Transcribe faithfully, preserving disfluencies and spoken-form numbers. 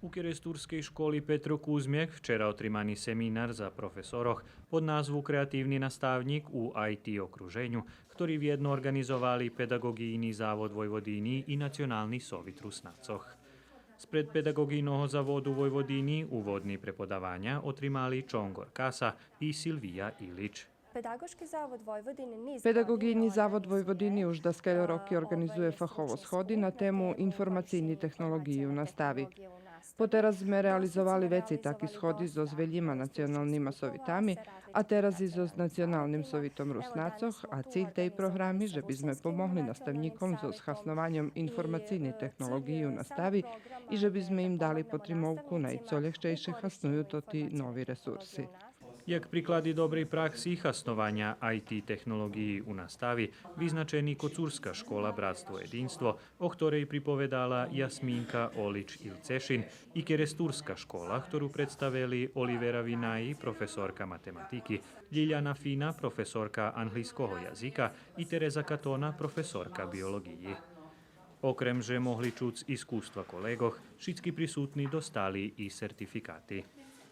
У керестурскей школи „Петро Кузмяк” вчера отримани семинар за професорох под назву „Креативни наставнїк у ай ти окруженю”, хтори вєдно орґанизовали Педаґоґийни завод Войводини и Национални совит Руснацох. Спред Педаґоґийного заводу Войводини уводни преподаваня отримали Чонгор Каса и Силвия Илич. Педаґоґийни завод Войводини уж даскельо роки орґанизує фахово сходи на тему информацийни технолоґиї у настави. Потераз зме реализовали вецей таки сходи зоз велїма националнима совитами, а тераз и зоз Националним совитом Руснацох, а циль тей програми же би зме помогли наставнїком зоз хаснованьом информацийней технолоґиї у настави и же би зме им дали потримовку най цо лєгчейше хасную тоти нови ресурси. Як приклади добрей пракси хаснованя ай ти технолоґиї у настави визначени Коцурска школа „Братство єдинство”, о хторей приповедала Ясминка Олич Илцешин, и керестурска школа, хтору представели Оливера Винаї, професорка математики, Лїляна Фина, професорка анґлийского язика, и Тереза Катона, професорка биолоґиї. Окрем же могли чуц искуства колеґох, шицки присутни достали и сертификати.